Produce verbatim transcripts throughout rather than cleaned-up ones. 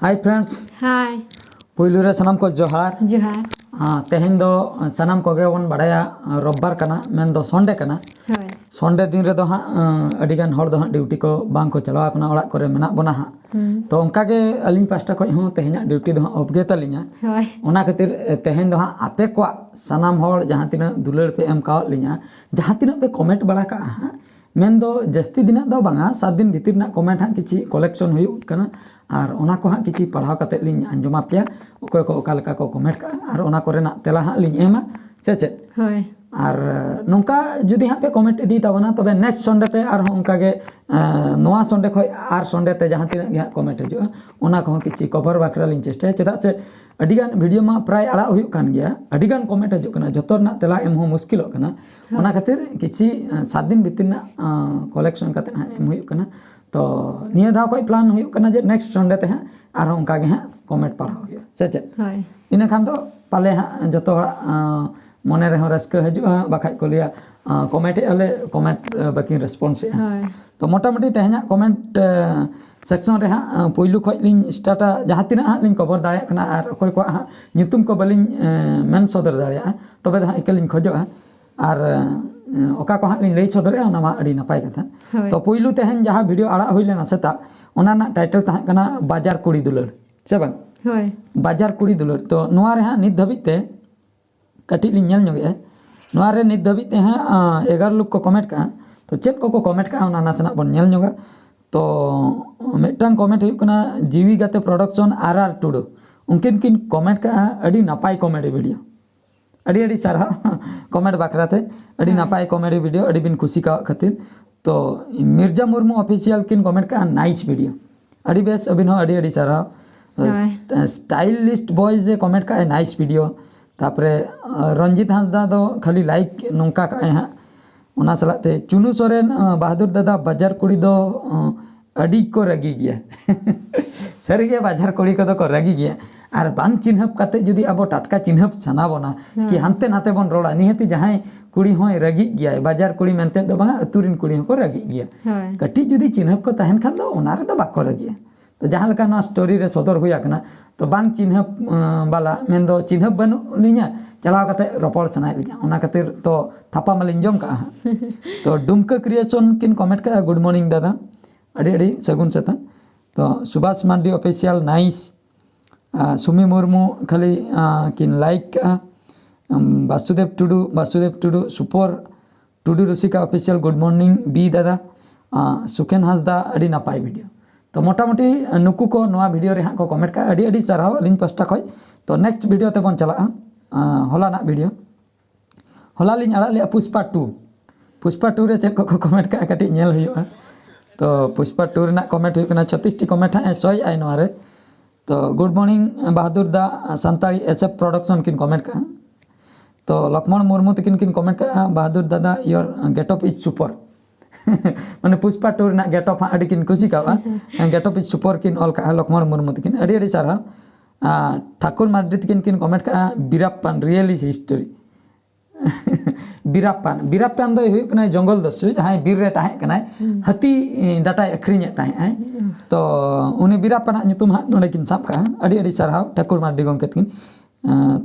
Hi friends, ᱦᱟᱭ᱾ ᱯᱩᱭᱞᱩ ᱨᱮ ᱥᱟᱱᱟᱢ ᱠᱚ ᱡᱚᱦᱟᱨ᱾ ᱡᱚᱦᱟᱨ᱾ ᱟᱸ, ᱛᱮᱦᱮᱧ ᱫᱚ ᱥᱟᱱᱟᱢ ᱠᱚᱜᱮ ᱵᱚᱱ ᱵᱟᱲᱟᱭᱟ, ᱟᱸ, ᱨᱚᱵᱵᱟᱨ ᱠᱟᱱᱟ, ᱢᱮᱱᱫᱚ ᱥᱚᱱᱰᱮ ᱠᱟᱱᱟ᱾ ᱦᱳᱭ᱾ ᱥᱚᱱᱰᱮ ᱫᱤᱱ ᱨᱮᱫᱚ ᱦᱟᱸᱜ, ᱟᱸ, ᱟᱹᱰᱤᱜᱟᱱ ᱦᱚᱲ ᱫᱚ ᱦᱟᱸᱜ ᱰᱤᱭᱩᱴᱤ ᱠᱚ ᱵᱟᱝ ᱠᱚ ᱪᱟᱞᱟᱣ ᱠᱟᱱᱟ, ᱚᱲᱟᱜ ᱠᱚᱨᱮ ᱢᱮᱱᱟᱜ ᱵᱚᱱᱟ ᱦᱟᱸᱜ᱾ ᱦᱩᱸ᱾ ᱛᱚ ᱚᱱᱠᱟ ᱜᱮ ᱟᱹᱞᱤᱧ ᱯᱟᱥᱴᱟ ᱠᱷᱚᱱ ᱦᱚᱸ ᱛᱮᱦᱮᱧᱟᱜ ᱰᱤᱭᱩᱴᱤ ᱫᱚ ᱦᱟᱸᱜ ᱚᱯᱷ ᱜᱮ ᱛᱟᱹᱞᱤᱧᱟ᱾ ᱦᱳᱭ᱾ ᱚᱱᱟ ᱠᱷᱟᱹᱛᱤᱨ, ᱮ, ᱛᱮᱦᱮᱧ ᱫᱚ ᱦᱟᱸᱜ ᱟᱯᱮ ᱠᱚᱣᱟᱜ ᱥᱟᱱᱟᱢ ᱦᱚᱲ ᱡᱟᱦᱟᱸ ᱛᱤᱱᱟᱹᱜ ᱫᱩᱞᱟᱹᱲ ᱯᱮ ᱮᱢ ᱠᱟᱣᱟᱫ ᱞᱤᱧᱟ, ᱡᱟᱦᱟᱸ ᱛᱤᱱᱟᱹᱜ ᱯᱮ ᱠᱚᱢᱮᱱᱴ ᱵᱟᱲᱟ ᱠᱟᱜᱼᱟ ᱦᱟᱸᱜ, ᱢᱮᱱᱫᱚ ᱡᱟᱹᱥᱛᱤ ᱫᱤᱱᱟᱜ ᱫᱚ ᱵᱟᱝᱟ, ᱥᱟᱛ ᱫᱤᱱ ᱵᱷᱤᱛᱤᱨ ᱨᱮᱱᱟᱜ ᱠᱚᱢᱮᱱᱴ ᱦᱟᱸᱜ ᱠᱤᱪᱷᱤ ᱠᱚᱞᱮᱠᱥᱚᱱ ᱦᱩᱭᱩᱜ ᱠᱟᱱᱟ, ᱟᱨ ᱚᱱᱟ ᱠᱚ ᱦᱟᱸᱜ ᱠᱤᱪᱷᱤ ᱯᱟᱲᱦᱟᱣ ᱠᱟᱛᱮᱫ ᱞᱤᱧ ᱟᱸᱡᱚᱢ ᱟᱯᱮᱭᱟ, ᱚᱠᱚᱭ ᱠᱚ ᱚᱠᱟ ᱞᱮᱠᱟ ᱠᱚ ᱠᱚᱢᱮᱱᱴ ᱠᱟᱜᱼᱟ, ᱟᱨ ᱚᱱᱟ ᱠᱚᱨᱮᱱᱟᱜ ᱛᱮᱞᱟ ᱦᱟᱸᱜ ᱞᱤᱧ ᱮᱢᱟ, ᱥᱮ ᱪᱮᱫ? ᱦᱳᱭ᱾ ᱟᱨ ᱱᱚᱝᱠᱟ ᱡᱩᱫᱤ ᱦᱟᱸᱜ ᱯᱮ ᱠᱚᱢᱮᱱᱴ ᱤᱫᱤ ᱛᱟᱵᱚᱱᱟ, ᱛᱚᱵᱮ ᱱᱮᱠᱥᱴ ᱥᱚᱱᱰᱮ ᱛᱮ ᱟᱨᱦᱚᱸ ᱚᱱᱠᱟ ᱜᱮ, ᱮᱸ, ᱱᱚᱣᱟ ᱥᱚᱱᱰᱮ ᱠᱷᱚᱱ ᱟᱨ ᱥᱚᱱᱰᱮ ᱛᱮ ᱡᱟᱦᱟᱸ ᱛᱤᱱᱟᱹᱜ ᱜᱮ ᱦᱟᱸᱜ ᱠᱚᱢᱮᱱᱴ ᱦᱤᱡᱩᱜᱼᱟ, ᱚᱱᱟ ᱠᱚᱦᱚᱸ ᱠᱤᱪᱷᱤ ᱠᱚᱵᱷᱟᱨ ᱵᱟᱠᱷᱨᱟ ᱞᱤᱧ ᱪᱮᱥᱴᱟᱭᱟ᱾ ᱪᱮᱫᱟᱜ ᱥᱮ ᱟᱹᱰᱤᱜᱟᱱ ᱵᱷᱤᱰᱤᱭᱳ ᱢᱟ ᱯᱨᱟᱭ ᱟᱲᱟᱜ ᱦᱩᱭᱩᱜ ᱠᱟᱱ ᱜᱮᱭᱟ, ᱟᱹᱰᱤᱜᱟᱱ ᱠᱚᱢᱮᱱᱴ ᱦᱤᱡᱩᱜ ᱠᱟᱱᱟ, ᱡᱚᱛᱚ ᱨᱮᱱᱟᱜ ᱛᱮᱞᱟ ᱮᱢ ᱦᱚᱸ ᱢᱩᱥᱠᱤᱞᱚᱜ ᱠᱟᱱᱟ᱾ ᱦᱳᱭ᱾ ᱚᱱᱟ ᱠᱷᱟᱹᱛᱤᱨ ᱠᱤᱪᱷᱤ, ᱮᱸ, ᱥᱟᱛ ᱫᱤᱱ ᱵᱷᱤᱛᱤᱨ ᱨᱮᱱᱟᱜ, ᱮᱸ, ᱠᱚᱞᱮᱠᱥᱚᱱ ᱠᱟᱛᱮᱫ ᱦᱟᱸᱜ ᱮᱢ ᱦᱩᱭᱩᱜ ᱠᱟᱱᱟ᱾ ᱛᱚ ᱱᱤᱭᱟᱹ ᱫᱷᱟᱣ ᱠᱷᱚᱱ ᱯᱞᱟᱱ ᱦᱩᱭᱩᱜ ᱠᱟᱱᱟ ᱡᱮ ᱱᱮᱠᱥᱴ ᱥᱚᱱᱰᱮ ᱛᱮ ᱦᱟᱸᱜ ᱟᱨᱦᱚᱸ ᱚᱱᱠᱟ ᱜᱮ ᱦᱟᱸᱜ ᱠᱚᱢᱮᱱᱴ ᱯᱟᱲᱦᱟᱣ ᱦᱩᱭᱩᱜᱼᱟ, ᱥᱮ ᱪᱮᱫ? ᱦᱳᱭ᱾ ᱤᱱᱟᱹ ᱠᱷᱟᱱ ᱫᱚ ᱯᱟᱞᱮ ᱦᱟᱸᱜ ᱡᱚᱛᱚ ᱦᱚᱲᱟᱜ, ᱟᱸ, ᱢᱚᱱᱮ ᱨᱮᱦᱚᱸ ᱨᱟᱹᱥᱠᱟᱹ ᱦᱤᱡᱩᱜᱼᱟ, ᱵᱟᱠᱷᱟᱡ ᱠᱚ ᱞᱟᱹᱭᱟ, ᱟᱸ, ᱠᱚᱢᱮᱱᱴ ᱮᱫᱼᱟ ᱞᱮ, ᱠᱚᱢᱮᱱᱴ, ᱟᱸ, ᱵᱟᱹᱠᱤᱱ ᱨᱮᱥᱯᱚᱱᱥ ᱮᱫᱼᱟ᱾ ᱦᱳᱭ᱾ ᱛᱚ ᱢᱚᱴᱟᱢᱩᱴᱤ ᱛᱮᱦᱮᱧᱟᱜ ᱠᱚᱢᱮᱱᱴ, ᱟᱸ, ᱥᱮᱠᱥᱚᱱ ᱨᱮ ᱦᱟᱸᱜ, ᱟᱸ, ᱯᱩᱭᱞᱩ ᱠᱷᱚᱡ ᱞᱤᱧ ᱥᱴᱟᱨᱴᱟ, ᱡᱟᱦᱟᱸ ᱛᱤᱱᱟᱹᱜ ᱦᱟᱸᱜ ᱞᱤᱧ ᱠᱚᱵᱷᱟᱨ ᱫᱟᱲᱮᱭᱟᱜ ᱠᱟᱱᱟ, ᱟᱨ ᱚᱠᱚᱭ ᱠᱚᱣᱟᱜ ᱦᱟᱸᱜ ᱧᱩᱛᱩᱢ ᱠᱚ ᱵᱟᱹᱞᱤᱧ, ᱟᱸ, ᱢᱮᱱ ᱥᱚᱫᱚᱨ ᱫᱟᱲᱮᱭᱟᱜᱼᱟ, ᱛᱚᱵᱮ ᱫᱚ ᱦᱟᱸᱜ ᱤᱠᱟᱹ ᱞᱤᱧ ᱠᱷᱚᱡᱚᱜᱼᱟ᱾ ᱟᱨ, ᱟᱸ, ᱚᱠᱟ ᱠᱚ ᱦᱟᱸᱜ ᱞᱤᱧ ᱞᱟᱹᱭ ᱥᱚᱫᱚᱨᱮᱫᱼᱟ, ᱚᱱᱟ ᱢᱟ ᱟᱹᱰᱤ ᱱᱟᱯᱟᱭ ᱠᱟᱛᱷᱟ᱾ ᱦᱳᱭ᱾ ᱛᱚ ᱯᱩᱭᱞᱩ ᱛᱮᱦᱮᱧ ᱡᱟᱦᱟᱸ ᱵᱷᱤᱰᱤᱭᱳ ᱟᱲᱟᱜ ᱦᱩᱭ ᱞᱮᱱᱟ ᱥᱮᱛᱟᱜ, ᱚᱱᱟ ᱨᱮᱱᱟᱜ ᱴᱟᱭᱴᱮᱞ ᱛᱟᱦᱮᱸ ᱠᱟᱱᱟ ᱵᱟᱡᱟᱨ ᱠᱩᱲᱤ ᱫᱩᱞᱟᱹᱲ, ᱥᱮ ᱵᱟᱝ? ᱦᱳᱭ᱾ ᱵᱟᱡᱟᱨ ᱠᱩᱲᱤ ᱫᱩᱞᱟᱹᱲ᱾ ᱛᱚ ᱱᱚᱣᱟ ᱨᱮ ᱦᱟᱸᱜ ᱱᱤᱛ ᱫᱷᱟᱹᱵᱤᱡ ᱛᱮ ᱠᱟᱹᱴᱤᱡ ᱞᱤᱧ ᱧᱮᱞ ᱧᱚᱜᱮᱜᱼᱟ, ᱱᱚᱣᱟ ᱨᱮ ᱱᱤᱛ ᱫᱷᱟᱹᱵᱤᱡ ᱛᱮ ᱦᱟᱸᱜ, ᱟᱸ, ᱮᱜᱟᱨᱚ ᱞᱳᱠ ᱠᱚ ᱠᱚᱢᱮᱱᱴ ᱠᱟᱜᱼᱟ᱾ ᱛᱚ ᱪᱮᱫ ᱠᱚᱠᱚ ᱠᱚᱢᱮᱱᱴ ᱠᱟᱜᱼᱟ, ᱚᱱᱟ ᱱᱟᱥᱮᱱᱟᱜ ᱵᱚᱱ ᱧᱮᱞ ᱧᱚᱜᱟ᱾ ᱛᱚ ᱢᱤᱫᱴᱟᱝ ᱠᱚᱢᱮᱱᱴ ᱦᱩᱭᱩᱜ ᱠᱟᱱᱟ ᱡᱤᱣᱤ ᱜᱟᱛᱮ ᱯᱨᱚᱰᱟᱠᱥᱚᱱ ᱟᱨ ᱟᱨ ᱴᱩᱰᱩ, ᱩᱱᱠᱤᱱ ᱠᱤᱱ ᱠᱚᱢᱮᱱᱴ ᱠᱟᱜᱼᱟ, "ᱟᱹᱰᱤ ᱱᱟᱯᱟᱭ ᱠᱚᱢᱮᱰᱤ ᱵᱷᱤᱰᱤᱭᱳ, ᱟᱹᱰᱤ ᱟᱹᱰᱤ ᱥᱟᱨᱦᱟᱣ ᱠᱚᱢᱮᱱᱴ ᱵᱟᱠᱷᱨᱟ ᱛᱮ, ᱟᱹᱰᱤ ᱦᱳᱭ᱾ ᱱᱟᱯᱟᱭ ᱠᱚᱢᱮᱰᱤ ᱵᱷᱤᱰᱤᱭᱳ, ᱟᱹᱰᱤ ᱵᱤᱱ ᱠᱩᱥᱤ ᱠᱟᱣᱟᱜ ᱠᱷᱟᱹᱛᱤᱨ᱾" ᱛᱚ ᱢᱤᱨᱡᱟ ᱢᱩᱨᱢᱩ ᱚᱯᱷᱤᱥᱤᱭᱟᱞ ᱠᱤᱱ ᱠᱚᱢᱮᱱᱴ ᱠᱟᱜᱼᱟ, "ᱱᱟᱭᱤᱥ ᱵᱷᱤᱰᱤᱭᱳ, ᱟᱹᱰᱤ ᱵᱮᱥ, ᱟᱹᱵᱤᱱ ᱦᱚᱸ ᱟᱹᱰᱤ ᱟᱹᱰᱤ ᱥᱟᱨᱦᱟᱣ᱾" ᱦᱳᱭ᱾ ᱥᱴᱟᱭᱤᱞᱤᱥᱴ ᱵᱚᱭᱡᱽ ᱮ ᱠᱚᱢᱮᱱᱴ ᱠᱟᱜᱼᱟᱭ, "ᱱᱟᱭᱤᱥ ᱵᱷᱤᱰᱤᱭᱳ᱾" ᱛᱟᱯᱚᱨᱮ, ᱟᱸ, ᱨᱚᱧᱡᱤᱛ ᱦᱟᱸᱥᱫᱟ ᱫᱚ ᱠᱷᱟᱹᱞᱤ ᱞᱟᱭᱤᱠ ᱱᱚᱝᱠᱟ ᱠᱟᱜᱼᱟᱭ ᱦᱟᱸᱜ᱾ ᱚᱱᱟ ᱥᱟᱞᱟᱜ ᱛᱮ ᱪᱩᱱᱩ ᱥᱚᱨᱮᱱ, ᱟᱸ, ᱵᱟᱦᱟᱫᱩᱨ ᱫᱟᱫᱟ, ᱵᱟᱡᱟᱨ ᱠᱩᱲᱤ ᱫᱚ, ᱟᱸ, ᱟᱹᱰᱤ ᱠᱚ ᱨᱟᱹᱜᱤ ᱜᱮᱭᱟ᱾ ᱥᱟᱹᱨᱤᱜᱮ ᱵᱟᱡᱟᱨ ᱠᱩᱲᱤ ᱠᱚᱫᱚ ᱠᱚ ᱨᱟᱹᱜᱤ ᱜᱮᱭᱟ᱾ ᱟᱨ ᱵᱟᱝ ᱪᱤᱱᱦᱟᱹᱯ ᱠᱟᱛᱮ ᱡᱩᱫᱤ ᱟᱵᱚ ᱴᱟᱴᱠᱟ ᱪᱤᱱᱦᱟᱹᱯ ᱥᱟᱱᱟ ᱵᱚᱱᱟ, ᱠᱤ ᱦᱮᱸ᱾ ᱦᱟᱱᱛᱮ ᱱᱟᱛᱮ ᱵᱚᱱ ᱨᱚᱲᱟ, ᱱᱤᱦᱟᱹᱛᱤ ᱡᱟᱦᱟᱸᱭ ᱠᱩᱲᱤ ᱦᱚᱸᱭ ᱨᱟᱹᱜᱤᱜ ᱜᱮᱭᱟᱭ, ᱵᱟᱡᱟᱨ ᱠᱩᱲᱤ ᱢᱮᱱᱛᱮ ᱫᱚ ᱵᱟᱝᱟ, ᱟᱹᱛᱩ ᱨᱮᱱ ᱠᱩᱲᱤ ᱦᱚᱸᱠᱚ ᱨᱟᱹᱜᱤᱜ ᱜᱮᱭᱟ᱾ ᱦᱳᱭ᱾ ᱠᱟᱹᱴᱤᱡ ᱡᱩᱫᱤ ᱪᱤᱱᱦᱟᱹᱯ ᱠᱚ ᱛᱟᱦᱮᱱ ᱠᱷᱟᱱ ᱫᱚ ᱚᱱᱟ ᱨᱮᱫᱚ ᱵᱟᱠᱚ ᱨᱟᱹᱜᱤᱜᱼᱟ᱾ ᱛᱚ ᱡᱟᱦᱟᱸ ᱞᱮᱠᱟ ᱱᱚᱣᱟ ᱥᱴᱳᱨᱤ ᱨᱮ ᱥᱚᱫᱚᱨ ᱦᱩᱭ ᱟᱠᱟᱱᱟ, ᱛᱚ ᱵᱟᱝ ᱪᱤᱱᱦᱟᱹᱯ ᱵᱟᱞᱟ, ᱢᱮᱱᱫᱚ ᱪᱤᱱᱦᱟᱹᱯ ᱵᱟᱹᱱᱩᱜ ᱞᱤᱧᱟ, ᱪᱟᱞᱟᱣ ᱠᱟᱛᱮ ᱨᱚᱯᱚᱲ ᱥᱟᱱᱟᱭᱮᱫ ᱞᱤᱧᱟ, ᱚᱱᱟ ᱠᱷᱟᱹᱛᱤᱨ ᱛᱚ ᱛᱷᱟᱯᱟ ᱢᱟᱞᱤᱧ ᱡᱚᱢ ᱠᱟᱜᱼᱟ ᱦᱟᱸᱜ᱾ ᱛᱚ ᱰᱩᱢᱠᱟᱹ ᱠᱨᱤᱭᱮᱥᱚᱱ ᱠᱤᱱ ᱠᱚᱢᱮᱱᱴ ᱠᱟᱜᱼᱟ, ᱜᱩᱰ ᱢᱚᱨᱱᱤᱝ ᱫᱟᱫᱟ, ᱟᱹᱰᱤ ᱟᱹᱰᱤ ᱥᱟᱹᱜᱩᱱ ᱥᱮᱛᱟᱜ᱾ ᱛᱚ ᱥᱩᱵᱷᱟᱥ ᱢᱟᱨᱰᱤ ᱚᱯᱷᱤᱥᱤᱭᱟᱞ, ᱱᱟᱭᱤᱥ᱾ ᱥᱩᱢᱤ ᱢᱩᱨᱢᱩ ᱠᱷᱟᱹᱞᱤ ᱠᱤᱱ ᱞᱟᱭᱤᱠ ᱠᱟᱜᱼᱟ᱾ ᱵᱟᱥᱩᱫᱮᱵ ᱴᱩᱰᱩ, ᱵᱟᱥᱩᱫᱮᱵ ᱴᱩᱰᱩ, ᱥᱩᱯᱚᱨ ᱴᱩᱰᱩ ᱨᱩᱥᱤᱠᱟ ᱚᱯᱷᱤᱥᱤᱭᱟᱞ, ᱜᱩᱰ ᱢᱚᱨᱱᱤᱝ ᱵᱤ ᱫᱟᱫᱟ᱾ ᱥᱩᱠᱷᱮᱱ ᱦᱟᱸᱥᱫᱟ, ᱟᱹᱰᱤ ᱱᱟᱯᱟᱭ ᱵᱷᱤᱰᱤᱭᱳ᱾ ᱛᱚ ᱢᱚᱴᱟᱢᱩᱴᱤ ᱱᱩᱠᱩ ᱠᱚ ᱱᱚᱣᱟ ᱵᱷᱤᱰᱤᱭᱳ ᱨᱮ ᱦᱟᱸᱜ ᱠᱚ ᱠᱚᱢᱮᱱᱴ ᱠᱟᱜᱼᱟ, ᱟᱹᱰᱤ ᱟᱹᱰᱤ ᱥᱟᱨᱦᱟᱣ ᱟᱹᱞᱤᱧ ᱯᱟᱥᱴᱟ ᱠᱷᱚᱱ᱾ ᱛᱚ ᱱᱮᱠᱥᱴ ᱵᱷᱤᱰᱤᱭᱳ ᱛᱮᱵᱚᱱ ᱪᱟᱞᱟᱜᱼᱟ᱾ ᱦᱚᱞᱟᱱᱟᱜ ᱵᱷᱤᱰᱤᱭᱳ, ᱦᱚᱞᱟ ᱞᱤᱧ ᱟᱲᱟᱜ ᱞᱮᱜᱼᱟ ᱯᱩᱥᱯᱟ ᱴᱩ᱾ ᱯᱩᱥᱯᱟ ᱴᱩ ᱨᱮ ᱪᱮᱫ ᱠᱚᱠᱚ ᱠᱚᱢᱮᱱᱴ ᱠᱟᱜᱼᱟ, ᱠᱟᱹᱴᱤᱡ ᱧᱮᱞ ᱦᱩᱭᱩᱜᱼᱟ᱾ ᱛᱚ ᱯᱩᱥᱯᱟ ᱴᱩ ᱨᱮᱱᱟᱜ ᱠᱚᱢᱮᱱᱴ ᱦᱩᱭᱩᱜ ᱠᱟᱱᱟ, ᱪᱷᱚᱛᱤᱥ ᱴᱤ ᱠᱚᱢᱮᱱᱴ ᱦᱟᱸᱜ ᱮ ᱥᱚᱭ ᱟᱭ ᱱᱚᱣᱟ ᱨᱮ᱾ ᱛᱚ ᱜᱩᱰ ᱢᱚᱨᱱᱤᱝ ᱵᱟᱦᱟᱫᱩᱨ ᱫᱟ, ᱥᱟᱱᱛᱟᱲᱤ ᱮᱥᱮᱯ ᱯᱨᱚᱰᱟᱠᱥᱚᱱ ᱠᱤᱱ ᱠᱚᱢᱮᱱᱴ ᱠᱟᱜᱼᱟ᱾ ᱛᱚ ᱞᱚᱠᱷᱢᱚᱬ ᱢᱩᱨᱢᱩ ᱛᱟᱹᱠᱤᱱ ᱠᱤᱱ ᱠᱚᱢᱮᱱᱴ ᱠᱟᱜᱼᱟ, ᱵᱟᱦᱟᱫᱩᱨ ᱫᱟᱫᱟ, your getup is super᱾ ᱢᱟᱱᱮ ᱯᱩᱥᱯᱟ ᱴᱩ ᱨᱮᱱᱟᱜ ᱜᱮᱴᱚᱯ ᱦᱟᱸᱜ ᱟᱹᱰᱤ ᱠᱤᱱ ᱠᱩᱥᱤ ᱠᱟᱣᱟ᱾ ᱜᱮᱴᱚᱯ ᱤᱡ ᱥᱩᱯᱚᱨ ᱠᱤᱱ ᱚᱞ ᱠᱟᱜᱼᱟ ᱞᱚᱠᱷᱢᱚᱬ ᱢᱩᱨᱢᱩ ᱛᱟᱹᱠᱤᱱ, ᱟᱹᱰᱤ ᱟᱹᱰᱤ ᱥᱟᱨᱦᱟᱣ᱾ ᱟᱨ ᱴᱷᱟᱠᱩᱨ ᱢᱟᱨᱰᱤ ᱛᱟᱹᱠᱤᱱ ᱠᱤᱱ ᱠᱚᱢᱮᱱᱴ ᱠᱟᱜᱼᱟ, ᱵᱤᱨᱟᱯᱯᱟᱱ ᱨᱤᱭᱮᱞᱤ ᱦᱤᱥᱴᱳᱨᱤ᱾ ᱵᱤᱨᱟᱯᱯᱟᱱ, ᱵᱤᱨᱟᱯᱯᱟᱱ ᱫᱚᱭ ᱦᱩᱭᱩᱜ ᱠᱟᱱᱟᱭ ᱡᱚᱝᱜᱚᱞ ᱫᱚᱥᱭᱩ, ᱡᱟᱦᱟᱸᱭ ᱵᱤᱨ ᱨᱮ ᱛᱟᱦᱮᱸ ᱠᱟᱱᱟᱭ, ᱦᱟᱹᱛᱤ ᱰᱟᱴᱟᱭ ᱟᱹᱠᱷᱨᱤᱧᱮᱫ ᱛᱟᱦᱮᱸᱫ ᱟᱭ᱾ ᱛᱚ ᱩᱱᱤ ᱵᱤᱨᱟᱯᱯᱟᱱᱟᱜ ᱧᱩᱛᱩᱢ ᱦᱟᱸᱜ ᱱᱚᱰᱮ ᱠᱤᱱ ᱥᱟᱵ ᱠᱟᱜᱼᱟ᱾ ᱟᱹᱰᱤ ᱟᱹᱰᱤ ᱥᱟᱨᱦᱟᱣ ᱴᱷᱟᱠᱩᱨ ᱢᱟᱨᱰᱤ ᱜᱚᱢᱠᱮ ᱛᱟᱹᱠᱤᱱ᱾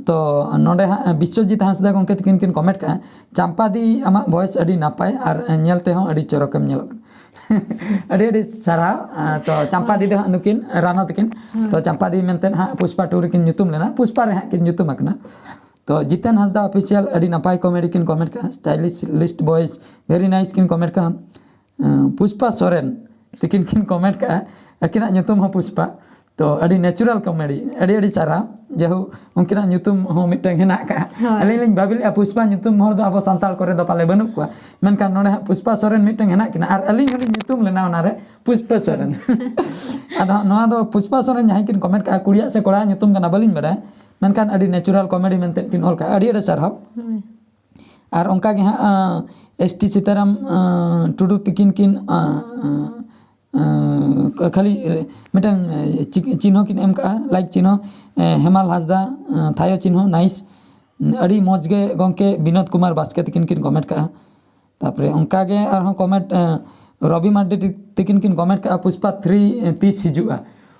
ᱛᱚ ᱱᱚᱰᱮ ᱦᱟᱸᱜ ᱵᱤᱥᱥᱚᱡᱤᱛ ᱦᱟᱸᱥᱫᱟ ᱜᱚᱢᱠᱮ ᱛᱟᱹᱠᱤᱱ ᱠᱤᱱ ᱠᱚᱢᱮᱱᱴ ᱠᱟᱜᱼᱟ, ᱪᱟᱢᱯᱟ ᱫᱤ, ᱟᱢᱟᱜ ᱵᱷᱚᱭᱮᱥ ᱟᱹᱰᱤ ᱱᱟᱯᱟᱭ ᱟᱨ ᱧᱮᱞ ᱛᱮᱦᱚᱸ ᱟᱹᱰᱤ ᱪᱚᱨᱚᱠᱮᱢ ᱧᱮᱞᱚᱜ ᱠᱟᱱᱟ᱾ ᱟᱹᱰᱤ ᱟᱹᱰᱤ ᱥᱟᱨᱦᱟᱣ᱾ ᱛᱚ ᱪᱟᱢᱯᱟ ᱫᱤ ᱫᱚ ᱦᱟᱸᱜ ᱱᱩᱠᱤᱱ ᱨᱟᱱᱟ ᱛᱟᱹᱠᱤᱱ᱾ ᱛᱚ ᱪᱟᱢᱯᱟ ᱫᱤ ᱢᱮᱱᱛᱮ ᱦᱟᱸᱜ ᱯᱩᱥᱯᱟ ᱴᱩ ᱨᱮᱠᱤᱱ ᱧᱩᱛᱩᱢ ᱞᱮᱱᱟ, ᱯᱩᱥᱯᱟ ᱨᱮ ᱦᱟᱸᱜ ᱠᱤᱱ ᱧᱩᱛᱩᱢ ᱟᱠᱟᱱᱟ᱾ ᱛᱚ ᱡᱤᱛᱮᱱ ᱦᱟᱸᱥᱫᱟ ᱚᱯᱷᱤᱥᱤᱭᱟᱞ, ᱟᱹᱰᱤ ᱱᱟᱯᱟᱭ ᱠᱚᱢᱮᱰᱤ ᱠᱤᱱ ᱠᱚᱢᱮᱱᱴ ᱠᱟᱜᱼᱟ, ᱥᱴᱟᱭᱞᱤᱥ ᱞᱤᱥᱴ ᱵᱚᱭᱮᱥ, ᱵᱷᱮᱨᱤ ᱱᱟᱭᱤᱥ ᱠᱤᱱ ᱠᱚᱢᱮᱱᱴ ᱠᱟᱜᱼᱟ᱾ ᱯᱩᱥᱯᱟ ᱥᱚᱨᱮᱱ ᱛᱤᱠᱤᱱ ᱠᱤᱱ ᱠᱚᱢᱮᱱᱴ ᱠᱟᱜᱼᱟ, ᱟᱹᱠᱤᱱᱟᱜ ᱧᱩᱛᱩᱢ ᱦᱚᱸ ᱯᱩᱥᱯᱟ᱾ ᱛᱚ ᱟᱹᱰᱤ ᱱᱮᱪᱩᱨᱟᱞ ᱠᱚᱢᱮᱰᱤ, ᱟᱹᱰᱤ ᱟᱹᱰᱤ ᱥᱟᱨᱦᱟᱣ᱾ ᱡᱟᱭᱦᱳᱠ, ᱩᱱᱠᱤᱱᱟᱜ ᱧᱩᱛᱩᱢ ᱦᱚᱸ ᱢᱤᱫᱴᱟᱝ ᱦᱮᱱᱟᱜ ᱟᱠᱟᱫᱼᱟ᱾ ᱟᱹᱞᱤᱧ ᱞᱤᱧ ᱵᱷᱟᱹᱵᱤ ᱞᱮᱫᱼᱟ ᱯᱩᱥᱯᱟ ᱧᱩᱛᱩᱢ ᱦᱚᱲ ᱫᱚ ᱟᱵᱚ ᱥᱟᱱᱛᱟᱲ ᱠᱚᱨᱮ ᱫᱚ ᱯᱟᱞᱮ ᱵᱟᱹᱱᱩᱜ ᱠᱚᱣᱟ, ᱢᱮᱱᱠᱷᱟᱱ ᱱᱚᱰᱮ ᱦᱟᱸᱜ ᱯᱩᱥᱯᱟ ᱥᱚᱨᱮᱱ ᱢᱤᱫᱴᱟᱝ ᱦᱮᱱᱟᱜ ᱠᱤᱱᱟ ᱟᱨ ᱟᱹᱞᱤᱧ ᱦᱚᱸᱞᱤᱧ ᱧᱩᱛᱩᱢ ᱞᱮᱱᱟ ᱚᱱᱟᱨᱮ ᱯᱩᱥᱯᱟ ᱥᱚᱨᱮᱱ᱾ ᱟᱫᱚ ᱦᱟᱸᱜ ᱱᱚᱣᱟ ᱫᱚ ᱯᱩᱥᱯᱟ ᱥᱚᱨᱮᱱ ᱡᱟᱦᱟᱸᱭ ᱠᱤᱱ ᱠᱚᱢᱮᱱᱴ ᱠᱟᱜᱼᱟ, ᱠᱩᱲᱤᱭᱟᱜ ᱥᱮ ᱠᱚᱲᱟᱣᱟᱜ ᱧᱩᱛᱩᱢ ᱠᱟᱱᱟ ᱵᱟᱹᱞᱤᱧ ᱵᱟᱰᱟᱭᱟ, ᱢᱮᱱᱠᱷᱟᱱ ᱟᱹᱰᱤ ᱱᱮᱪᱩᱨᱟᱞ ᱠᱚᱢᱮᱰᱤ ᱢᱮᱱᱛᱮ ᱠᱤᱱ ᱚᱞ ᱠᱟᱜᱼᱟ, ᱟᱹᱰᱤ ᱟᱹᱰᱤ ᱥᱟᱨᱦᱟᱣ᱾ ᱟᱨ ᱚᱱᱠᱟ ᱜᱮ ᱦᱟᱸᱜ ᱮᱥ ᱴᱤ ᱥᱤᱛᱟᱨᱟᱢ ᱴᱩᱰᱩ ᱛᱤᱠᱤᱱ ᱠᱤᱱ ᱠᱷᱟᱹᱞᱤ ᱢᱤᱫᱴᱟᱝ ᱪᱤ- ᱪᱤᱱᱦᱟᱹ ᱠᱤᱱ ᱮᱢ ᱠᱟᱜᱼᱟ, ᱞᱟᱭᱤᱠ ᱪᱤᱱᱦᱟᱹ᱾ ᱦᱮᱢᱟᱞ ᱦᱟᱸᱥᱫᱟ, ᱛᱷᱟᱭᱚ ᱪᱤᱱᱦᱟᱹ, ᱱᱟᱭᱤᱥ᱾ ᱟᱹᱰᱤ ᱢᱚᱡᱽ ᱜᱮ ᱜᱚᱢᱠᱮ ᱵᱤᱱᱳᱫ ᱠᱩᱢᱟᱨ ᱵᱟᱥᱠᱮ ᱛᱤᱠᱤᱱ ᱠᱤᱱ ᱠᱚᱢᱮᱱᱴ ᱠᱟᱜᱼᱟ᱾ ᱛᱟᱨᱯᱚᱨᱮ ᱚᱱᱠᱟ ᱜᱮ ᱟᱨᱦᱚᱸ ᱠᱚᱢᱮᱱᱴ ᱨᱚᱵᱤ ᱢᱟᱨᱰᱤ ᱛᱤᱠᱤᱱ ᱠᱤᱱ ᱠᱚᱢᱮᱱᱴ ᱠᱟᱜᱼᱟ, ᱯᱩᱥᱯᱟ ᱛᱷᱨᱤ ᱛᱤᱥ ᱦᱤᱡᱩᱜᱼᱟ?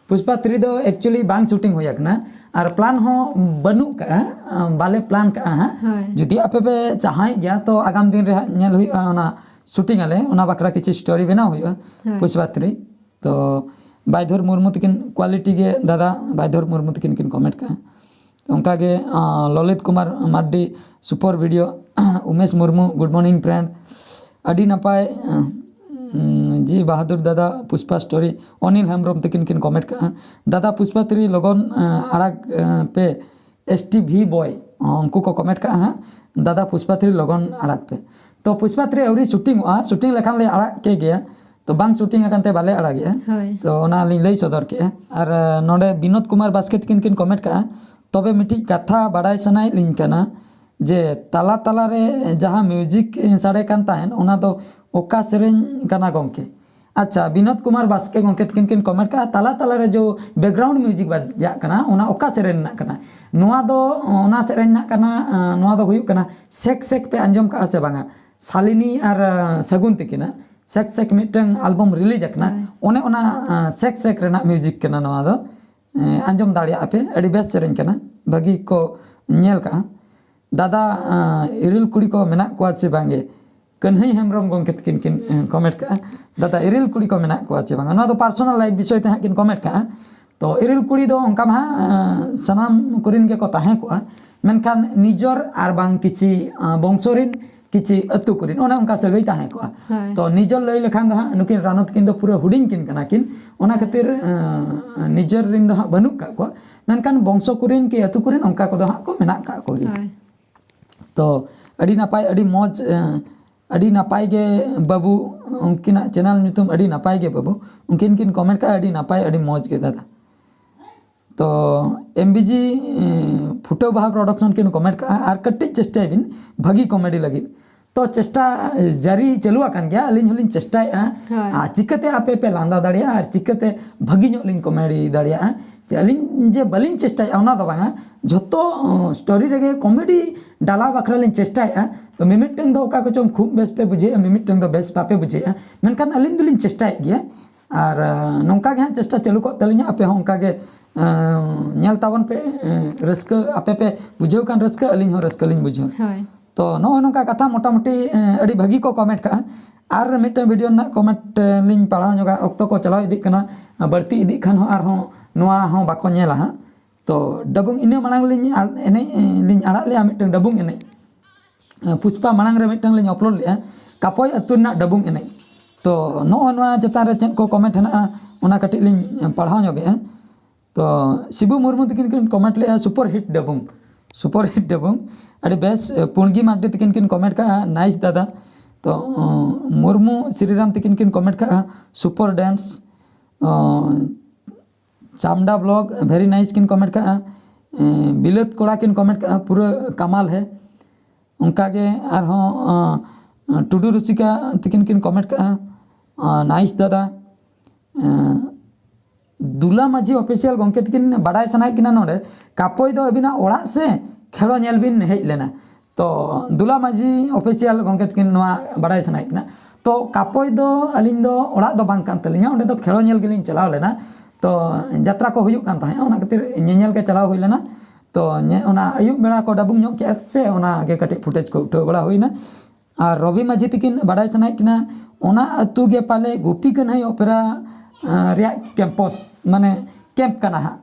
ᱯᱩᱥᱯᱟ ᱛᱷᱨᱤ ᱫᱚ ᱮᱠᱪᱩᱭᱮᱞᱤ ᱵᱟᱝ ᱥᱩᱴᱤᱝ ᱦᱩᱭ ᱟᱠᱟᱱᱟ ᱟᱨ ᱯᱞᱟᱱ ᱦᱚᱸ ᱵᱟᱹᱱᱩᱜ ᱠᱟᱜᱼᱟ᱾ ᱵᱟᱞᱮ ᱯᱞᱟᱱ ᱠᱟᱜᱼᱟ ᱦᱟᱸᱜ᱾ ᱦᱳᱭ᱾ ᱡᱩᱫᱤ ᱟᱯᱮ ᱯᱮ ᱪᱟᱦᱟᱣᱮᱫ ᱜᱮᱭᱟ, ᱛᱚ ᱟᱜᱟᱢ ᱫᱤᱱ ᱨᱮ ᱦᱟᱸᱜ ᱧᱮᱞ ᱦᱩᱭᱩᱜᱼᱟ, ᱚᱱᱟ ᱥᱩᱴᱤᱝ ᱟᱞᱮ, ᱚᱱᱟ ᱵᱟᱠᱷᱨᱟ ᱠᱤᱪᱷᱩ ᱥᱴᱳᱨᱤ ᱵᱮᱱᱟᱣ ᱦᱩᱭᱩᱜᱼᱟ᱾ ᱦᱳᱭ᱾ ᱯᱩᱥᱯᱟ ᱛᱷᱨᱤ᱾ ᱛᱚ ᱵᱟᱭᱫᱷᱚᱨ ᱢᱩᱨᱢᱩ ᱛᱤᱠᱤᱱ ᱠᱳᱣᱟᱞᱤᱴᱤ ᱜᱮ ᱫᱟᱫᱟ, ᱵᱟᱭᱫᱷᱚᱨ ᱢᱩᱨᱢᱩ ᱛᱤᱠᱤᱱ ᱠᱤᱱ ᱠᱚᱢᱮᱱᱴ ᱠᱟᱜᱼᱟ᱾ ᱚᱱᱠᱟᱜᱮ ᱟᱸ, Lalit Kumar Mardi, super video. Umesh Murmu, good morning friend. ᱟᱹᱰᱤ ᱱᱟᱯᱟᱭ, ᱩᱸ, ᱡᱤ ᱵᱟᱦᱟᱫᱩᱨ ᱫᱟᱫᱟ, ᱯᱩᱥᱯᱟ ᱥᱴᱳᱨᱤ᱾ ᱚᱱᱤᱞ ᱦᱮᱢᱵᱨᱚᱢ ᱛᱤᱠᱤᱱ ᱠᱤᱱ ᱠᱚᱢᱮᱱᱴ ᱠᱟᱜᱼᱟ, ᱫᱟᱫᱟ ᱯᱩᱥᱯᱟ ᱛᱷᱨᱤ ᱞᱚᱜᱚᱱ ᱟᱸ, ᱟᱲᱟᱜᱽ ᱟᱸ, ᱯᱮ᱾ ᱮᱥ ᱴᱤ ᱵᱷᱤ ᱵᱚᱭ, ᱩᱱᱠᱩ ᱠᱚ ᱠᱚᱢᱮᱱᱴ ᱠᱟᱜᱼᱟ ᱦᱟᱸᱜ, ᱫᱟᱫᱟ ᱯᱩᱥᱯᱟ ᱛᱷᱨᱤ ᱞᱚᱜᱚᱱ ᱟᱲᱟᱜᱽ ᱯᱮ᱾ ᱛᱚ ᱯᱩᱥᱯᱟ ᱛᱷᱨᱤ ᱟᱹᱣᱨᱤ ᱥᱩᱴᱤᱝᱚᱜᱼᱟ, ᱥᱩᱴᱤᱝ ᱞᱮᱠᱷᱟᱱ ᱞᱮ ᱟᱲᱟᱜ ᱠᱮ ᱜᱮᱭᱟ᱾ ᱛᱚ ᱵᱟᱝ ᱥᱩᱴᱤᱝ ᱟᱠᱟᱱ ᱛᱮ ᱵᱟᱞᱮ ᱟᱲᱟᱜᱮᱜᱼᱟ᱾ ᱦᱳᱭ᱾ ᱛᱚ ᱚᱱᱟ ᱞᱤᱧ ᱞᱟᱹᱭ ᱥᱚᱫᱚᱨ ᱠᱮᱜᱼᱟ᱾ ᱟᱨ ᱟᱸ, ᱱᱚᱰᱮ ᱵᱤᱱᱳᱫ ᱠᱩᱢᱟᱨ ᱵᱟᱥᱠᱮ ᱛᱤᱠᱤᱱ ᱠᱤᱱ ᱠᱚᱢᱮᱱᱴ ᱠᱟᱜᱼᱟ, ᱛᱚᱵᱮ ᱢᱤᱫᱴᱤᱡ ᱠᱟᱛᱷᱟ ᱵᱟᱲᱟᱭ ᱥᱟᱱᱟᱭᱮᱫ ᱞᱤᱧ ᱠᱟᱱᱟ ᱡᱮ ᱛᱟᱞᱟ ᱛᱟᱞᱟᱨᱮ ᱡᱟᱦᱟᱸ ᱢᱤᱣᱡᱤᱠ ᱥᱟᱰᱮ ᱠᱟᱱ ᱛᱟᱦᱮᱸᱫ, ᱚᱱᱟ ᱫᱚ ᱚᱠᱟ ᱥᱮᱨᱮᱧ ᱠᱟᱱᱟ ᱜᱚᱢᱠᱮ? ᱟᱪᱪᱷᱟ, ᱵᱤᱱᱳᱫ ᱠᱩᱢᱟᱨ ᱵᱟᱥᱠᱮ ᱜᱚᱢᱠᱮ ᱛᱤᱠᱤᱱ ᱠᱤᱱ ᱠᱚᱢᱮᱱᱴ ᱠᱟᱜᱼᱟ, ᱛᱟᱞᱟ ᱛᱟᱞᱟᱨᱮ ᱡᱚ ᱵᱮᱠᱜᱨᱟᱣᱩᱱᱰ ᱢᱤᱣᱡᱤᱠ ᱵᱟᱡᱟᱜ ᱠᱟᱱᱟ, ᱚᱱᱟ ᱚᱠᱟ ᱥᱮᱨᱮᱧ ᱨᱮᱱᱟᱜ ᱠᱟᱱᱟ? ᱱᱚᱣᱟ ᱫᱚ ᱚᱱᱟ ᱥᱮᱨᱮᱧ ᱨᱮᱱᱟᱜ ᱠᱟᱱᱟ, ᱟᱸ, ᱱᱚᱣᱟ ᱫᱚ ᱦᱩᱭᱩᱜ ᱠᱟᱱᱟ ᱥᱮᱠ ᱥᱮᱠ᱾ ᱯᱮ ᱟᱸᱡᱚᱢ ᱠᱟᱜᱼᱟ ᱥᱮ ᱵᱟᱝᱟ? ᱥᱟᱞᱤᱱᱤ ᱟᱨ ᱟᱸ, ᱥᱟᱹᱜᱩᱱ ᱛᱤᱠᱤᱱᱟᱜ ᱥᱮᱠ ᱥᱮᱠ ᱢᱤᱫᱴᱟᱝ ᱟᱞᱵᱚᱢ ᱨᱤᱞᱤᱡᱽ ᱟᱠᱟᱱᱟ᱾ ᱦᱳᱭ᱾ ᱚᱱᱮ ᱚᱱᱟ ᱟᱸ, ᱥᱮᱠ ᱥᱮᱠ ᱨᱮᱱᱟᱜ ᱢᱤᱣᱡᱤᱠ ᱠᱟᱱᱟ ᱱᱚᱣᱟ ᱫᱚ᱾ ᱮᱸ, ᱟᱸᱡᱚᱢ ᱫᱟᱲᱮᱭᱟᱜᱼᱟ ᱯᱮ, ᱟᱹᱰᱤ ᱵᱮᱥ ᱥᱮᱨᱮᱧ ᱠᱟᱱᱟ, ᱵᱷᱟᱹᱜᱤ ᱠᱚ ᱧᱮᱞ ᱠᱟᱜᱼᱟ᱾ ᱫᱟᱫᱟ, ᱟᱸ, ᱤᱨᱤᱞ ᱠᱩᱲᱤ ᱠᱚ ᱢᱮᱱᱟᱜ ᱠᱚᱣᱟ ᱥᱮ ᱵᱟᱝᱜᱮ? ᱠᱟᱹᱱᱦᱟᱹᱭ ᱦᱮᱢᱵᱨᱚᱢ ᱜᱚᱢᱠᱮ ᱛᱤᱠᱤᱱ ᱠᱤᱱ ᱮᱸ, ᱠᱚᱢᱮᱱᱴ ᱠᱟᱜᱼᱟ, ᱫᱟᱫᱟ ᱤᱨᱤᱞ ᱠᱩᱲᱤ ᱠᱚ ᱢᱮᱱᱟᱜ ᱠᱚᱣᱟ ᱥᱮ ᱵᱟᱝᱟ? ᱱᱚᱣᱟ ᱫᱚ ᱯᱟᱨᱥᱚᱱᱟᱞ ᱞᱟᱭᱤᱯᱷ ᱵᱤᱥᱚᱭ ᱛᱮ ᱦᱟᱸᱜ ᱠᱤᱱ ᱠᱚᱢᱮᱱᱴ ᱠᱟᱜᱼᱟ᱾ ᱛᱚ ᱤᱨᱤᱞ ᱠᱩᱲᱤ ᱫᱚ ᱚᱱᱠᱟ ᱢᱟ ᱦᱟᱸᱜ ᱮᱸ, ᱥᱟᱱᱟᱢ ᱠᱚᱨᱮᱱ ᱜᱮᱠᱚ ᱛᱟᱦᱮᱸ ᱠᱚᱜᱼᱟ, ᱢᱮᱱᱠᱷᱟᱱ ᱱᱤᱡᱚᱨ ᱟᱨ ᱵᱟᱝ ᱠᱤᱪᱷᱤ ᱟᱸ, ᱵᱚᱝᱥᱚ ᱨᱮᱱ, ᱠᱤᱪᱷᱤ ᱟᱹᱛᱩ ᱠᱚᱨᱮᱱ, ᱚᱱᱮ ᱚᱱᱠᱟ ᱥᱟᱹᱜᱟᱹᱭ ᱛᱟᱦᱮᱸ ᱠᱚᱜᱼᱟ᱾ ᱦᱳᱭ᱾ ᱛᱚ ᱱᱤᱡᱚᱨ ᱞᱟᱹᱭ ᱞᱮᱠᱷᱟᱱ ᱫᱚ ᱦᱟᱸᱜ ᱱᱩᱠᱤᱱ ᱨᱟᱱᱚᱛ ᱠᱤᱱ ᱫᱚ ᱯᱩᱨᱟᱹ ᱦᱩᱰᱤᱧ ᱠᱤᱱ ᱠᱟᱱᱟ ᱠᱤᱱ, ᱚᱱᱟ ᱠᱷᱟᱹᱛᱤᱨ ᱟᱸ, ᱱᱤᱡᱚᱨ ᱨᱮᱱ ᱫᱚ ᱦᱟᱸᱜ ᱵᱟᱹᱱᱩᱜ ᱠᱟᱜ ᱠᱚᱣᱟ, ᱢᱮᱱᱠᱷᱟᱱ ᱵᱚᱝᱥᱚ ᱠᱚᱨᱮᱱ ᱠᱤ ᱟᱹᱛᱩ ᱠᱚᱨᱮᱱ ᱚᱱᱠᱟ ᱠᱚᱫᱚ ᱦᱟᱸᱜ ᱠᱚ ᱢᱮᱱᱟᱜ ᱠᱟᱜ ᱠᱚᱜᱮᱭᱟ᱾ ᱦᱳᱭ᱾ ᱛᱚ ᱟᱹᱰᱤ ᱱᱟᱯᱟᱭ, ᱟᱹᱰᱤ ᱢᱚᱡᱽ, ᱮᱸ, ᱟᱹᱰᱤ ᱱᱟᱯᱟᱭ ᱜᱮ ᱵᱟᱹᱵᱩ, ᱩᱱᱠᱤᱱᱟᱜ ᱪᱮᱱᱮᱞ ᱧᱩᱛᱩᱢ ᱟᱹᱰᱤ ᱱᱟᱯᱟᱭ ᱜᱮ ᱵᱟᱹᱵᱩ, ᱩᱱᱠᱤᱱ ᱠᱤᱱ ᱠᱚᱢᱮᱱᱴ ᱠᱟᱜᱼᱟ, ᱟᱹᱰᱤ ᱱᱟᱯᱟᱭ, ᱟᱹᱰᱤ ᱢᱚᱡᱽ ᱜᱮ ᱫᱟᱫᱟ᱾ ᱛᱚ ᱮᱢ ᱵᱤ ᱡᱤ, ᱮᱸ, ᱯᱷᱩᱴᱟᱹᱣ ᱵᱟᱦᱟ ᱯᱨᱚᱰᱟᱠᱥᱚᱱ ᱠᱤᱱ ᱠᱚᱢᱮᱱᱴ ᱠᱟᱜᱼᱟ, ᱟᱨ ᱠᱟᱹᱴᱤᱡ ᱪᱮᱥᱴᱟᱭ ᱵᱤᱱ ᱵᱷᱟᱹᱜᱤ ᱠᱚᱢᱮᱰᱤ ᱞᱟᱹᱜᱤᱫ᱾ ᱛᱚ ᱪᱮᱥᱴᱟ ᱡᱟᱹᱨᱤ ᱪᱟᱹᱞᱩ ᱟᱠᱟᱱ ᱜᱮᱭᱟ, ᱟᱹᱞᱤᱧ ᱦᱚᱸᱞᱤᱧ ᱪᱮᱥᱴᱟᱭᱮᱫᱼᱟ᱾ ᱦᱳᱭ᱾ ᱟᱨ ᱪᱤᱠᱟᱹᱛᱮ ᱟᱯᱮ ᱯᱮ ᱞᱟᱸᱫᱟ ᱫᱟᱲᱮᱭᱟᱜᱼᱟ ᱟᱨ ᱪᱤᱠᱟᱹᱛᱮ ᱵᱷᱟᱹᱜᱤ ᱧᱚᱜ ᱞᱤᱧ ᱠᱚᱢᱮᱰᱤ ᱫᱟᱲᱮᱭᱟᱜᱼᱟ, ᱡᱮ ᱟᱹᱞᱤᱧ ᱡᱮ ᱵᱟᱹᱞᱤᱧ ᱪᱮᱥᱴᱟᱭᱮᱫᱼᱟ, ᱚᱱᱟ ᱫᱚ ᱵᱟᱝᱟ᱾ ᱡᱷᱚᱛᱚ ᱥᱴᱳᱨᱤ ᱨᱮᱜᱮ ᱠᱚᱢᱮᱰᱤ ᱰᱟᱞᱟᱣ ᱵᱟᱠᱷᱨᱟ ᱞᱤᱧ ᱪᱮᱥᱴᱟᱭᱮᱫᱼᱟ᱾ ᱛᱚ ᱢᱤᱢᱤᱫᱴᱟᱝ ᱫᱚ ᱚᱠᱟ ᱠᱚᱪᱚᱝ ᱠᱷᱩᱵ ᱵᱮᱥ ᱯᱮ ᱵᱩᱡᱷᱟᱹᱣᱮᱫᱼᱟ, ᱢᱤᱢᱤᱫᱴᱟᱝ ᱫᱚ ᱵᱮᱥ ᱵᱟᱯᱮ ᱵᱩᱡᱷᱟᱹᱣᱮᱫᱼᱟ, ᱢᱮᱱᱠᱷᱟᱱ ᱟᱹᱞᱤᱧ ᱫᱚᱞᱤᱧ ᱪᱮᱥᱴᱟᱭᱮᱫ ᱜᱮᱭᱟ᱾ ᱟᱨ ᱱᱚᱝᱠᱟ ᱜᱮ ᱦᱟᱸᱜ ᱪᱮᱥᱴᱟ ᱪᱟᱹᱞᱩ ᱠᱚᱜ ᱛᱟᱹᱞᱤᱧᱟ᱾ ᱟᱯᱮ ᱦᱚᱸ ᱚᱱᱠᱟ ᱜᱮ ᱧᱮᱞ ᱛᱟᱵᱚᱱ ᱯᱮ᱾ ᱨᱟᱹᱥᱠᱟᱹ ᱟᱯᱮ ᱯᱮ ᱵᱩᱡᱷᱟᱹᱣ ᱠᱷᱟᱱ ᱨᱟᱹᱥᱠᱟᱹ, ᱟᱹᱞᱤᱧ ᱦᱚᱸ ᱨᱟᱹᱥᱠᱟᱹ ᱞᱤᱧ ᱵᱩᱡᱷᱟᱹᱣᱟ᱾ ᱦᱳᱭ᱾ ᱛᱚ ᱱᱚᱜᱼᱚᱭ ᱱᱚᱝᱠᱟ ᱠᱟᱛᱷᱟ ᱢᱚᱴᱟᱢᱩᱴᱤ ᱟᱹᱰᱤ ᱵᱷᱟᱹᱜᱤ ᱠᱚ ᱠᱚᱢᱮᱱᱴ ᱠᱟᱜᱼᱟ᱾ ᱟᱨ ᱢᱤᱫᱴᱟᱝ ᱵᱷᱤᱰᱤᱭᱳ ᱨᱮᱱᱟᱜ ᱠᱚᱢᱮᱱᱴ ᱞᱤᱧ ᱯᱟᱲᱦᱟᱣ ᱧᱚᱜᱟ, ᱚᱠᱛᱚ ᱠᱚ ᱪᱟᱞᱟᱣ ᱤᱫᱤᱜ ᱠᱟᱱᱟ, ᱵᱟᱹᱲᱛᱤ ᱤᱫᱤᱜ ᱠᱷᱟᱱ ᱦᱚᱸ ᱟᱨᱦᱚᱸ ᱱᱚᱣᱟ ᱦᱚᱸ ᱵᱟᱠᱚ ᱧᱮᱞᱟ ᱦᱟᱸᱜ᱾ ᱛᱚ ᱰᱟᱵᱩᱝ ᱤᱱᱟᱹ ᱢᱟᱲᱟᱝ ᱞᱤᱧ ᱮᱱᱮᱡ ᱞᱤᱧ ᱟᱲᱟᱜ ᱞᱮᱜᱼᱟ ᱢᱤᱫᱴᱟᱝ ᱰᱟᱵᱩᱝ ᱮᱱᱮᱡ᱾ ᱯᱩᱥᱯᱟ ᱢᱟᱲᱟᱝ ᱨᱮ ᱢᱤᱫᱴᱟᱝ ᱞᱤᱧ ᱟᱯᱞᱳᱰ ᱞᱮᱜᱼᱟ, ᱠᱟᱯᱚᱭ ᱟᱹᱛᱩ ᱨᱮᱱᱟᱜ ᱰᱟᱵᱩᱝ ᱮᱱᱮᱡ᱾ ᱛᱚ ᱱᱚᱜᱼᱚ ᱱᱚᱣᱟ ᱪᱮᱛᱟᱱ ᱨᱮ ᱪᱮᱫ ᱠᱚ ᱠᱚᱢᱮᱱᱴ ᱦᱮᱱᱟᱜᱼᱟ, ᱚᱱᱟ ᱠᱟᱹᱴᱤᱡ ᱞᱤᱧ ᱯᱟᱲᱦᱟᱣ ᱧᱚᱜᱮᱜᱼᱟ᱾ ᱛᱚ ᱥᱤᱵᱩ ᱢᱩᱨᱢᱩ ᱛᱟᱹᱠᱤᱱ ᱠᱤᱱ ᱠᱚᱢᱮᱱᱴ ᱞᱮᱜᱼᱟ, ᱥᱩᱯᱟᱨ ᱦᱤᱴ ᱰᱟᱵᱩᱝ, ᱥᱩᱯᱟᱨ ᱦᱤᱴ ᱰᱟᱵᱩᱝ, ᱟᱹᱰᱤ ᱵᱮᱥ᱾ ᱯᱩᱬᱜᱤ ᱢᱟᱨᱰᱤ ᱛᱟᱹᱠᱤᱱ ᱠᱤᱱ ᱠᱚᱢᱮᱱᱴ ᱠᱟᱜᱼᱟ, ᱱᱟᱭᱤᱥ ᱫᱟᱫᱟ᱾ ᱛᱚ ᱢᱩᱨᱢᱩ ᱥᱨᱤᱨᱟᱢ ᱛᱟᱹᱠᱤᱱ ᱠᱤᱱ ᱠᱚᱢᱮᱱᱴ ᱠᱟᱜᱼᱟ, ᱥᱩᱯᱟᱨ ᱰᱮᱱᱥ᱾ ᱪᱟᱢᱰᱟ ᱵᱞᱚᱜ ᱵᱷᱮᱨᱤ ᱱᱟᱭᱤᱥ ᱠᱤᱱ ᱠᱚᱢᱮᱱᱴ ᱠᱟᱜᱼᱟ᱾ ᱵᱤᱞᱟᱹᱛ ᱠᱚᱲᱟ ᱠᱤᱱ ᱠᱚᱢᱮᱱᱴ ᱠᱟᱜᱼᱟ, ᱯᱩᱨᱟᱹ ᱠᱟᱢᱟᱞ ᱦᱮ᱾ ᱚᱱᱠᱟᱜᱮ ᱟᱨᱦᱚᱸ ᱴᱩᱰᱩ ᱨᱩᱥᱤᱠᱟ ᱛᱟᱹᱠᱤᱱ ᱠᱤᱱ ᱠᱚᱢᱮᱱᱴ ᱠᱟᱜᱼᱟ, ᱱᱟᱭᱤᱥ ᱫᱟᱫᱟ᱾ ᱫᱩᱞᱟ ᱢᱟᱹᱡᱷᱤ ᱚᱯᱷᱤᱥᱤᱭᱟᱞ ᱜᱚᱢᱠᱮ ᱛᱟᱹᱠᱤᱱ ᱵᱟᱰᱟᱭ ᱥᱟᱱᱟᱭᱮᱫ ᱠᱤᱱᱟ ᱱᱚᱰᱮ, ᱠᱟᱯᱚᱭ ᱫᱚ ᱟᱹᱵᱤᱱᱟᱜ ᱚᱲᱟᱜ ᱥᱮ ᱠᱷᱮᱞᱳ ᱧᱮᱞ ᱵᱤᱱ ᱦᱮᱡ ᱞᱮᱱᱟ? ᱛᱚ ᱫᱩᱞᱟ ᱢᱟᱹᱡᱷᱤ ᱚᱯᱷᱤᱥᱤᱭᱟᱞ ᱜᱚᱢᱠᱮ ᱛᱟᱹᱠᱤᱱ ᱱᱚᱣᱟ ᱵᱟᱰᱟᱭ ᱥᱟᱱᱟᱭᱮᱫ ᱠᱤᱱᱟ᱾ ᱛᱚ ᱠᱟᱯᱚᱭ ᱫᱚ ᱟᱹᱞᱤᱧ ᱫᱚ ᱚᱲᱟᱜ ᱫᱚ ᱵᱟᱝ ᱠᱟᱱ ᱛᱟᱹᱞᱤᱧᱟ, ᱚᱸᱰᱮ ᱫᱚ ᱠᱷᱮᱞᱳ ᱧᱮᱞ ᱜᱮᱞᱤᱧ ᱪᱟᱞᱟᱣ ᱞᱮᱱᱟ᱾ ᱛᱚ ᱡᱟᱛᱨᱟ ᱠᱚ ᱦᱩᱭᱩᱜ ᱠᱟᱱ ᱛᱟᱦᱮᱸᱫ, ᱚᱱᱟ ᱠᱷᱟᱹᱛᱤᱨ ᱧᱮᱧᱮᱞ ᱜᱮ ᱪᱟᱞᱟᱣ ᱦᱩᱭ ᱞᱮᱱᱟ᱾ ᱛᱚ ᱚᱱᱟ ᱟᱹᱭᱩᱵ ᱵᱮᱲᱟ ᱠᱚ ᱰᱟᱵᱩᱝ ᱧᱚᱜ ᱠᱮᱫᱼᱟ ᱥᱮ, ᱚᱱᱟ ᱜᱮ ᱠᱟᱹᱴᱤᱡ ᱯᱷᱩᱴᱮᱡᱽ ᱠᱚ ᱩᱴᱷᱟᱹᱣ ᱵᱟᱲᱟ ᱦᱩᱭᱱᱟ᱾ ᱟᱨ ᱨᱚᱵᱤ ᱢᱟᱹᱡᱷᱤ ᱛᱟᱹᱠᱤᱱ ᱵᱟᱰᱟᱭ ᱥᱟᱱᱟᱭᱮᱫ ᱠᱤᱱᱟ, ᱚᱱᱟ ᱟᱹᱛᱩ ᱜᱮ ᱯᱟᱞᱮ ᱜᱩᱯᱤ ᱠᱟᱹᱱᱦᱟᱹᱭ ᱚᱯᱮᱨᱟ ᱨᱮᱭᱟᱜ ᱠᱮᱢᱯᱚᱥ, ᱢᱟᱱᱮ ᱠᱮᱢᱯ ᱠᱟᱱᱟ ᱦᱟᱸᱜ᱾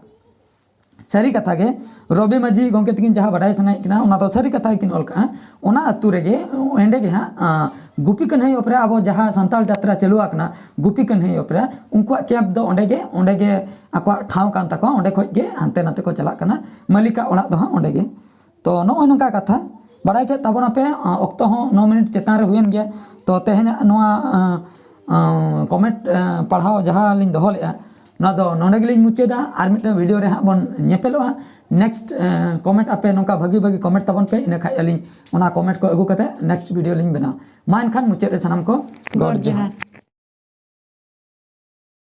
ᱥᱟᱹᱨᱤ ᱠᱟᱛᱷᱟ ᱜᱮ, ᱨᱚᱵᱤ ᱢᱟᱹᱡᱷᱤ ᱜᱚᱢᱠᱮ ᱛᱟᱹᱠᱤᱱ ᱡᱟᱦᱟᱸ ᱵᱟᱰᱟᱭ ᱥᱟᱱᱟᱭᱮᱫ ᱠᱤᱱᱟ, ᱚᱱᱟ ᱫᱚ ᱥᱟᱹᱨᱤ ᱠᱟᱛᱷᱟ ᱜᱮᱠᱤᱱ ᱚᱞ ᱠᱟᱜᱼᱟ᱾ ᱚᱱᱟ ᱟᱹᱛᱩ ᱨᱮᱜᱮ, ᱮᱸᱰᱮ ᱜᱮ ᱦᱟᱸᱜ ᱜᱩᱯᱤ ᱠᱟᱹᱱᱦᱟᱹᱭ ᱚᱯᱮᱨᱟ, ᱟᱵᱚ ᱡᱟᱦᱟᱸ ᱥᱟᱱᱛᱟᱲ ᱡᱟᱛᱨᱟ ᱪᱟᱹᱞᱩ ᱟᱠᱟᱱᱟ, ᱜᱩᱯᱤ ᱠᱟᱹᱱᱦᱟᱹᱭ ᱚᱯᱮᱨᱟ, ᱩᱱᱠᱩᱣᱟᱜ ᱠᱮᱢᱯ ᱫᱚ ᱚᱸᱰᱮ ᱜᱮ, ᱚᱸᱰᱮ ᱜᱮ ᱟᱠᱚᱣᱟᱜ ᱴᱷᱟᱶ ᱠᱟᱱ ᱛᱟᱠᱚᱣᱟ, ᱚᱸᱰᱮ ᱠᱷᱚᱡ ᱜᱮ ᱦᱟᱱᱛᱮ ᱱᱟᱛᱮ ᱠᱚ ᱪᱟᱞᱟᱜ ᱠᱟᱱᱟ᱾ ᱢᱟᱹᱞᱤᱠᱟᱜ ᱚᱲᱟᱜ ᱫᱚ ᱦᱟᱸᱜ ᱚᱸᱰᱮ ᱜᱮ᱾ ᱛᱚ ᱱᱚᱜᱼᱚᱭ ᱱᱚᱝᱠᱟ ᱠᱟᱛᱷᱟ, ᱵᱟᱲᱟᱭ ᱠᱮᱫ ᱛᱟᱵᱚᱱᱟᱯᱮ᱾ ᱚᱠᱛᱚ ᱦᱚᱸ ᱱᱚ ᱢᱤᱱᱤᱴ ᱪᱮᱛᱟᱱ ᱨᱮ ᱦᱩᱭᱮᱱ ᱜᱮᱭᱟ᱾ ᱛᱚ ᱛᱮᱦᱮᱧᱟᱜ ᱱᱚᱣᱟ ᱠᱚᱢᱮᱱᱴ ᱯᱟᱲᱦᱟᱣ ᱡᱟᱦᱟᱸ ᱞᱤᱧ ᱫᱚᱦᱚ ᱞᱮᱫᱼᱟ, ᱱᱚᱣᱟ ᱫᱚ ᱱᱚᱰᱮ ᱜᱮᱞᱤᱧ ᱢᱩᱪᱟᱹᱫᱟ᱾ ᱟᱨ ᱢᱤᱫᱴᱟᱝ ᱵᱷᱤᱰᱤᱭᱳ ᱨᱮ ᱦᱟᱸᱜ ᱵᱚᱱ ᱧᱮᱯᱮᱞᱚᱜᱼᱟ᱾ ᱱᱮᱠᱥᱴ ᱠᱚᱢᱮᱱᱴ ᱟᱯᱮ ᱱᱚᱝᱠᱟ ᱵᱷᱟᱹᱜᱤ ᱵᱷᱟᱹᱜᱤ ᱠᱚᱢᱮᱱᱴ ᱛᱟᱵᱚᱱ ᱯᱮ, ᱤᱱᱟᱹ ᱠᱷᱟᱡ ᱟᱹᱞᱤᱧ ᱚᱱᱟ ᱠᱚᱢᱮᱱᱴ ᱠᱚ ᱟᱹᱜᱩ ᱠᱟᱛᱮ ᱱᱮᱠᱥᱴ ᱵᱷᱤᱰᱤᱭᱳ ᱞᱤᱧ ᱵᱮᱱᱟᱣᱟ᱾ ᱢᱟ ᱮᱱᱠᱷᱟᱱ ᱢᱩᱪᱟᱹᱫ ᱨᱮ ᱥᱟᱱᱟᱢ ᱠᱚ ᱜᱚᱰ ᱡᱚᱦᱟᱨ᱾